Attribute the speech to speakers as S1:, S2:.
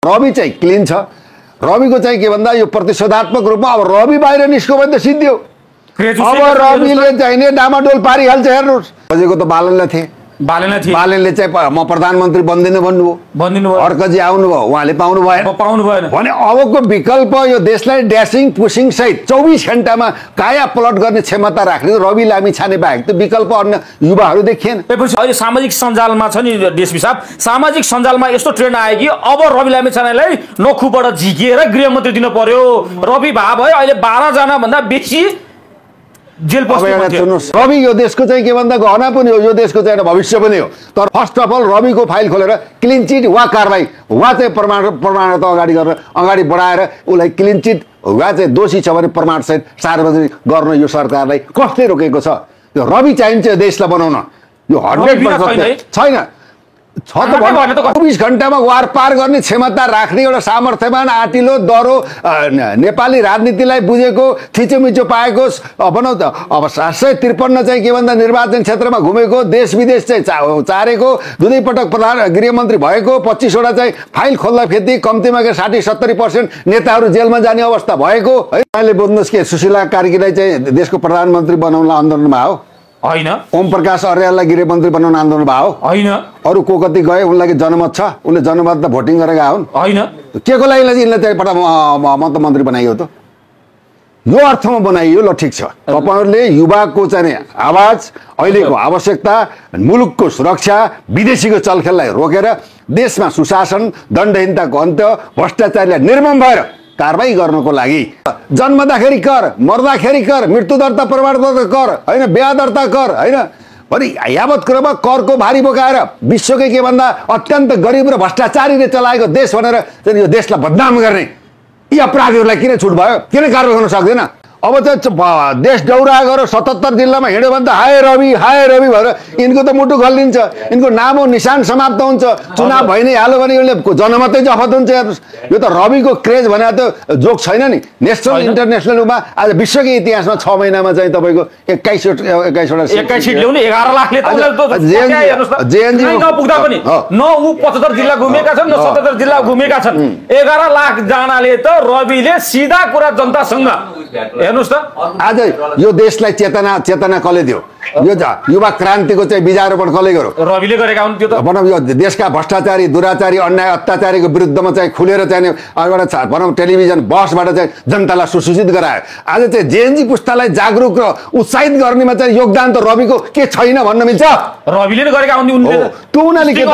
S1: रवि चाहिँ क्लिन छ। रविको चाहिँ के भन्दा यो प्रतिशोधात्मक रूपमा अब रवि बाहिर निस्क्यो भने त सिद्धि हो। अब रविले चाहिँ नि डामाडोल पारिहाल्छ। हेर्नुहोस् खोजेको त बालनलाई थिए, बालनले चाहिँ म प्रधानमन्त्री बन्दिनँ भन्नुभयो, अर्कजी आउनुभयो, उहाँले पाउनु भएन भने अबको विकल्प यो देशलाई ड्यासिङ पुसिङ सहित 24 घण्टामा काया पलट गर्ने क्षमता राख्ने रवि लामिछाने बाहेक त विकल्प अन्य युवाहरू देखिएन।
S2: अहिले सामाजिक सञ्जालमा छ नि डीएसपी साहब, सामाजिक सञ्जालमा यस्तो ट्रेन्ड आयो कि अब रवि लामिछानेलाई नखुबाट झिकिएर गृहमन्त्री दिन पर्यो। रवि भए भयो अहिले 12 जना भन्दा बेसी जेल पस्नु।
S1: रवि यो देशको चाहिँ के भन्दा गहना पनि हो, यो देशको चाहिँ भविष्य पनि हो। तर फर्स्ट अफ अल रविको फाइल खोलेर क्लिन चिट वा कारबाही वा चाहिँ प्रमाण अगाडि गरेर अगाडि बढाएर उसलाई क्लिन चिट वा चाहिँ दोषी छ भने प्रमाणसहित सार्वजनिक गर्न यो सरकारलाई कसले रोकेको छ? यो रवि चाहिन्छ यो देशलाई बनाउन। यो 100% छैन छ त 24 घण्टामा वार पार गर्ने क्षमता राख्ने एउटा सामर्थ्यवान आटिलो दरो नेपाली राजनीतिलाई बुझेको थिचोमिचो पाएको भनौँ त अब 753 चाहिँ के भन्दा निर्वाचन क्षेत्रमा घुमेको देश विदेश चाहिँ चारेको दुई पटक प्रधान गृहमन्त्री भएको 25 वटा चाहिँ फाइल खोल्दा फेरि कम्तीमा 60-70% नेताहरू जेलमा जाने अवस्था भएको है। अहिले बुझ्नुहोस् के सुशीला कार्कीलाई चाहिँ देशको प्रधानमन्त्री बनाउन आन्दोलनमा हो
S2: हैन,
S1: ओम प्रकाश अर्याललाई गृहमन्त्री बनाउन आन्दोलन भयो हैन, अरू को कति गए उनलाई जनमत छ, उनले जनमत त भोटिङ गरेका हुन् हैन, के को लागि यिनलाई चाहिँ पटक मन्त्री बनाइयो त? यो अर्थमा बनाइयो ल ठिक छ। तपाईहरुले युवाको चाहिँ आवाज अहिलेको आवश्यकता मुलुकको सुरक्षा विदेशीको चलखेललाई रोकेर देशमा सुशासन दण्डहीनताको अन्त्य भ्रष्टाचारलाई निर्मम भएर कारबाही गर्नको लागि जन्मदाखेरि कर, मर्दाखेरि कर, मृत्यु दर्ता प्रमाणपत्र कर हैन, बिहा दर्ता कर हैन भने यावत कुरामा करको भारी बोकाएर विश्वकै के भन्दा अत्यन्त गरिब र भ्रष्टाचारीले चलाएको देश भनेर चाहिँ यो देशलाई बदनाम गर्ने यी अपराधीहरूलाई किन छुट भयो? किन कारबाही गर्न सक्दैन? अब चाहिँ देश दौरा गरेर 77 जिल्लामा हिँड्यो भने त हाय रवि भएर यिनको त मुटु गल्लिन्छ, यिनको नाम निशान समाप्त हुन्छ। चुनाव भइ नै हाल्यो भने यसले जनमतै जफत हुन्छ। यो त रविको क्रेज भने त जोक छैन नि। नेसनल इन्टरनेसनलमा आज विश्वकै इतिहासमा 6 महिनामा चाहिँ तपाईको 21
S2: सीट ल्याउने 11 लाखले जेएनजी नपुग्दा पनि न उ 75 जिल्ला घुमेका छन् न 77 जिल्ला घुमेका छन्। 11 लाख जनाले त रविले सिधा कुरा जनतासँग हेर्नुस् त
S1: आज यो देशलाई चेतना कसले दियो? यो युवा क्रान्तिको चाहिँ बीजारोपण कसले गर्यो?
S2: रविले गरेका हुन्। त्यो त
S1: भनौँ यो देशका भ्रष्टाचारी दुराचारी अन्याय अत्याचारीको विरुद्धमा चाहिँ खुलेर चाहिँ एउटा भनौँ टेलिभिजन बसबाट चाहिँ जनतालाई सुसूचित गरायो। आज चाहिँ जेएनजी पुस्तालाई जागरुक र उत्साहित गर्नेमा चाहिँ योगदान त रविको के छैन भन्न मिल्छ?
S2: रविले नै गरेका हुन्।
S1: त्यो उनीहरूले के